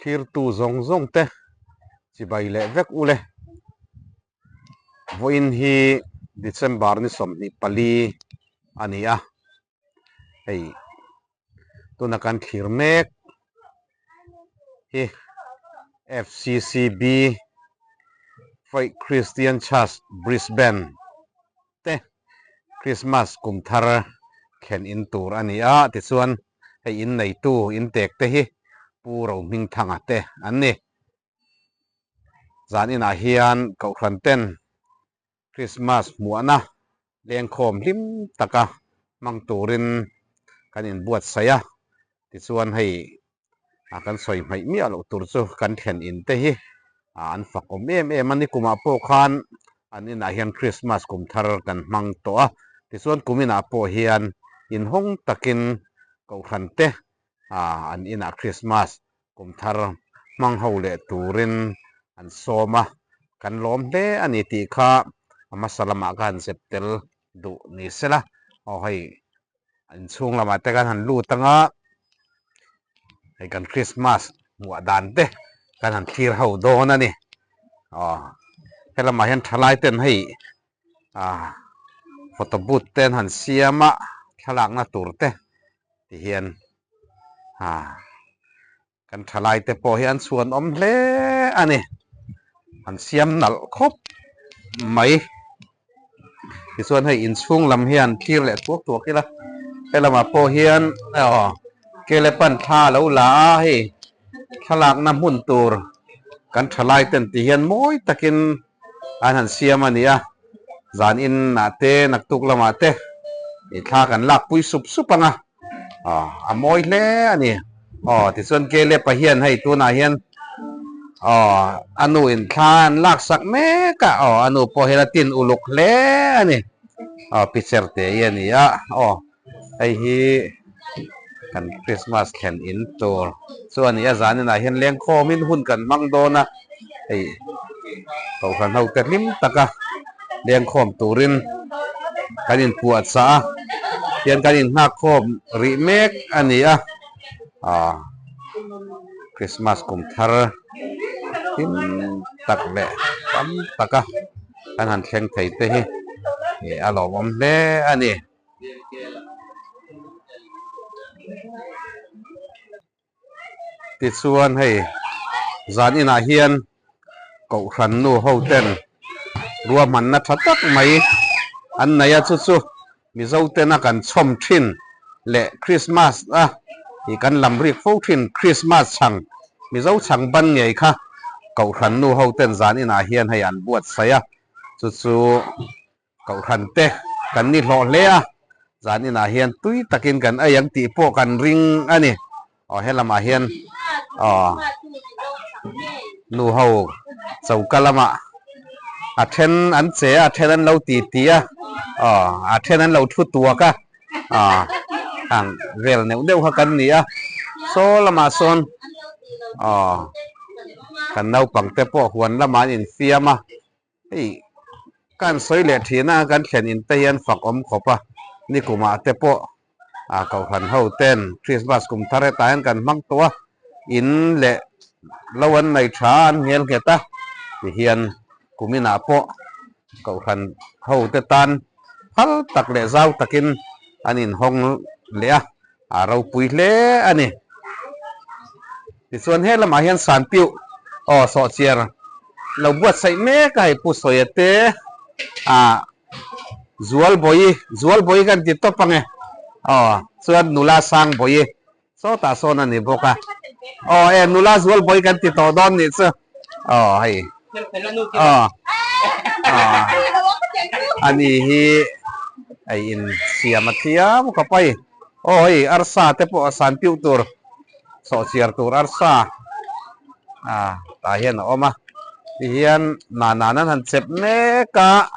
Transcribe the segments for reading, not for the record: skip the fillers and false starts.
Thlirtu zawng zawng te chibai leh vek u le. Vawiin hi December ni 24 a ni a, hei tuna kan thlir mek hi FCCB Faith Christian Church Brisbane te Krismas kum thar thlen in tur a ni a, tichuan hei in neitu in tek te hi Pu Rohmingthanga te an ni. Zan inah hian Kohhran ten Krismas hmuahna lengkhawm hlim taka hmang turin kan inbuatsaih a, tichuan hei a kan sawi hmaih miah loh tur chu kan thlen in te hi an fak awm em em a, nikumah pawh khan an inah hian Krismas kum thar kan hmang tawh a, tichuan kum inah pawh hian inhawng takin Kohhran te an inah Krismas kum thar hmang ho leh turin an sawm a, kan lawm hle a ni tih kha a hmasa lamah ka han zep tel duh ni sela, aw hei inchhung lamah te kan han lut anga hei kan Christmas hmuah dan te kan han thlir ho dawn a ni. Aw helamah hian thalai ten hei ah photo booth te an han siam a thlalakna tur te ti hian ah Kan thalai te pawh hi an chhuanawm hle a ni. An siam nalh khawp mai. Tichuan hei inchhung lam hian thlir leh tuak tuak ila helamah pawh hian aw Kelepan thla a lo la a hei thlalakna hmun tur kan thalai ten ti hian mawi takin an han siam a ni a. Zan inah te naktuk lamah te ih thla kan lakpui sup sup ang a. Aw a mawi hle a ni. Aw tichuan Caleb-a hian hei tunah hian aw a nu in thla an laksak mek a, aw a nu pawh hian a tin uluk hle a ni. Aw picture te hi a ni a, aw hei hi kan Christmas thlen in tur chu a ni a, zaninah hian lengkhawmin hun kan hmang dawn a, hei Kohhran ho te hlim taka lengkhawm turin kan inpuahchah a, hian kan inhnakkhawm rih mek a ni a, aw Christmas kum thar hlim tak leh tam taka kan han thleng thei te hi ih a lawmawm hle a ni. Tichuan hei zan inah hian Kohhran nu ho ten ruahmanna tha tak mai an nei a, chu chu Mizo tena kan chhawm thin leh Krismas a ih kan lam rik fo thin Krismas chhang Mizo chhang ban ngei kha Kohhran nu ho ten zan inah hian hei an buatsaih a, chu chu Kohhran te kan ni hlawh hle a, zan inah hian tui takin kan ei ang tih pawh kan ring a ni. Aw helamah hian aw nu ho choka lamah a then an che a, a then an lo ti ti a, aw a then an lo thu tuak a, aw ang vel neuh neuh kha kan ni a. Saw lamah sawn aw kan naupang te pawh huan lamah an infiam a. Hei kan sawi leh thin a, kan thlen in te hian fak awm khawp a, nikumah te pawh ah Kohhran ho ten Christmas kum thar hetah hian kan hmang tawh a, in leh lo an nei tha a, an nghel nghet a, tihian kuminah pawh Kohhran ho te tan phal tak leh zau takin an inhawng leh a, a ropui hle a ni. Tichuan he lamah hian Sanpiuh aw sawhchiar lo buatsaih mek a hei Pu Sawia te ah Zualbawi Zualbawi kan ti tawp ange aw chuan nula Sangbawi sawtah sawn a ni bawk a aw e nula Zualbawi kan ti tawh dawn nih chu aw hei aw aw ani hi hei in siam a thiam khawp a hei aw hei arsa te pawh a Sanpiuh tur. Sawhchiar tur arsa ah tah hian a awm a tihian nahnan an han chep mek a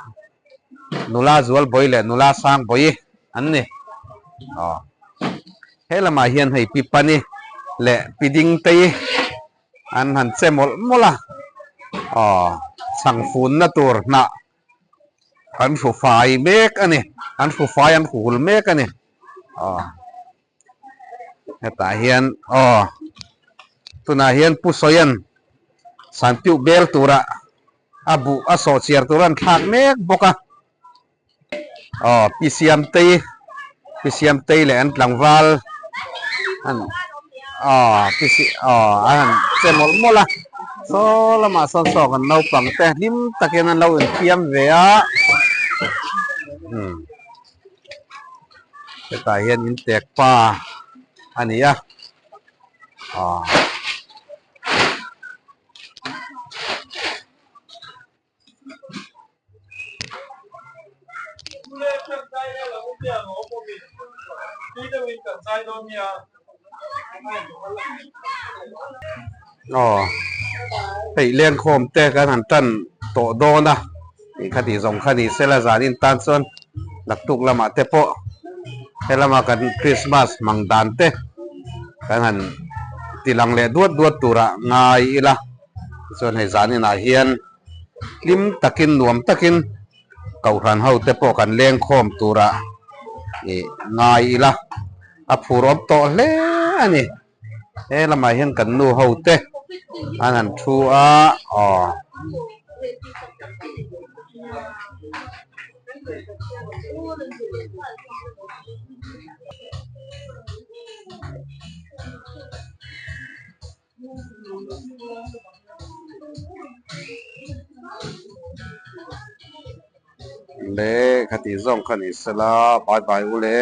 nula zual bawi leh nula sang bawi an ni aw he lamah hian hei pi pani leh pi ding tei an han che mawlh mawlh a aw chhang funna tur hnah an hru fai mek a ni an hru fai an hru hul mek a ni aw. Hetah hian aw. Tunah hian Pu Sawian Sanpiuh bel tura a buh a sawhchiar tur an thlak mek bawk a. Aw Pi Siamtei Pi Siamtei leh an tlangval an aw Pi Si aw an han che mawlh mawlh a saw lamah sawn saw kan naupang te hlim takin an lo infiam ve a umm hetah hian intek pa a ni a aw. Aw hei lengkhawm te kan han tan tawh dawn a tih kha tih zawng kha ni sela zanin tan chuan naktuk lamah te pawh helama kan Christmas hmang dan te kan han ti lang leh duat duat turah ngai ila tichuan hei zaninah hian. Hlim takin nuam takin Kohhran ho te pawh kan leng khawm tura ih ngai ila a phur awm tawh hle a ni. He lamah hian kan nu ho te an han thu a aw. Le khati zawng kha ni sela bye bye u le.